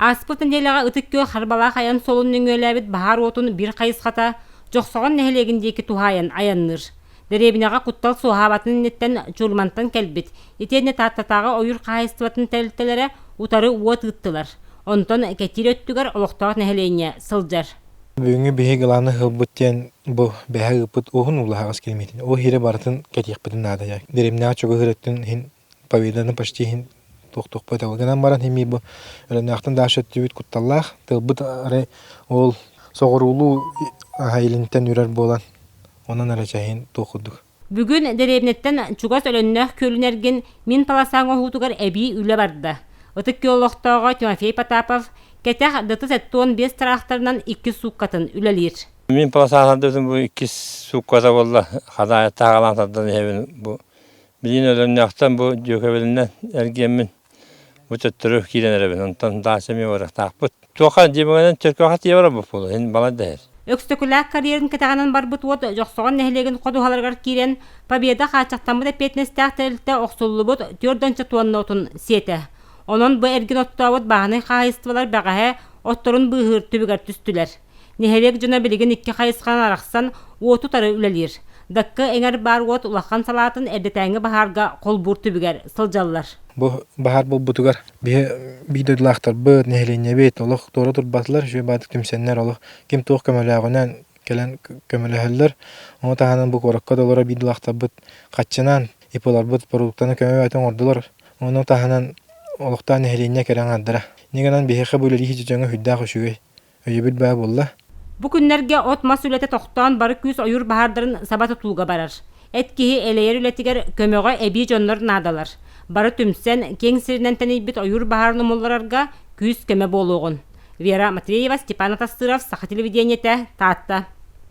Ааспыт нэдиэлэҕэ Ытык Күөл Харбалаах айан суолун нөҥүөлээбит баһаар уотун биир хайысхата Дьохсоҕон нэһилиэгин диэки туһаайан айанныыр. Дэриэбинэҕэ куттал суоһаабатын инниттэн Чульмантан кэлбит, итиэннэ Тааттатааҕы ойуур хаһаайыстыбатын тэрилтэлэрэ утары уот ыыттылар. Онтон кэтиир өттүгэр олохтоох нэһилиэнньэ сылдьар. Бүгүҥҥү биһиги главный ыһылбыт диэн бу бэһэ ыыппыт уһун уулаһаҕас килэмиэтин. Ол иһирэ барытын кэтиэхпитин наада. Дэриэбинэҕэ чугас ырыттын иһин Победаны почти иһин туохтуохпут этэ. Гынан баран химии бу Өлөннөөхтөн дальше өттүбүт кутталлаах. Тылбыт арай ол соҕуруулуу илинтэн үрэр буолан онон эрэ чэһин туох курдук. Бүгүн дэриэбинэттэн чугас Өлөннөөх күөлүн эргин мин полосаҥ оһуутугар эбии үлэ барда. Ытык Күөл олохтооҕо Тимофей Потапов кэтэх ДТ-75 тыраахтарынан иккис сууккатын үлэлиир. Мин полосаҕа сардыбытым бу иккис суукката буолла. Хадаайаттаах аҕалан тардан иһэбин бу Билигин Өлөннөөхтөн бу Дьүөкэбилинэн эргиэммин бу төттөрү киирэн эрэбин. Онтон даача эмиэ барыахтаахпыт. Туохха дьиэбигинэн Чөркөөхө тиийэ барарбыт буолуо, иһин балай да иһэр. Өксөкүлээх карьерын кэтэҕинэн барбыт уот Дьохсоҕон нэһилиэгин ходуһаларыгар киирэн, Победа хааччахтаммыт эппиэтинэстээх тэрилтэ охсуллубут түөрт тонна отун сиэтэ. Онон бу эргин оттообут бааһынай хаһаайыстыбалар бэҕэһээ отторун быыһыыр түбүгэр түстүлэр. Нэһилиэк дьоно билигин икки хайысханан арахсан, уоту утары үлэлиир. Дакка эҥэр баар уот улахан салаатын эрдэтээҥҥи баһаарга холбуур түбүгэр сылдьаллар. Бу баһаар буолбутугар биһи биир дойдулаахтарбыт, нэһилиэнньэбит олох туора турбатылар, үчүгэй баҕайытык түмсэннэр олох ким туох көмөлөөҕүнэн кэлэн көмөлөһөллөр. Ону таһынан бу куоракка да олорор биир дойдулаахтарбыт хаччынан ИП-ларбыт продуктаны көмө оҥордулар. Ону таһынан олохтоох нэһилиэнньэ кэрэ аҥаардара. Инньэ гынан биһиэхэ бу үлэлиир дьоҥҥо сүрдээх үчүгэй Өйөбүл баа буолла. Бу күннэргэ от-мас үлэтэ тохтоон бары күүс ойуур баһаардарын саба тутууга барар. Эт киһи элэйэр үлэтигэр көмөҕө эбии дьоннор наадалар. Бары түмсэн, киэҥ сиринэн тэнийбит ойуур баһаарын умулларарга күүс-көмө буолуоҕун. Вера Матвеева, Степан Атастыров, Саха телевидениетэ, Таатта.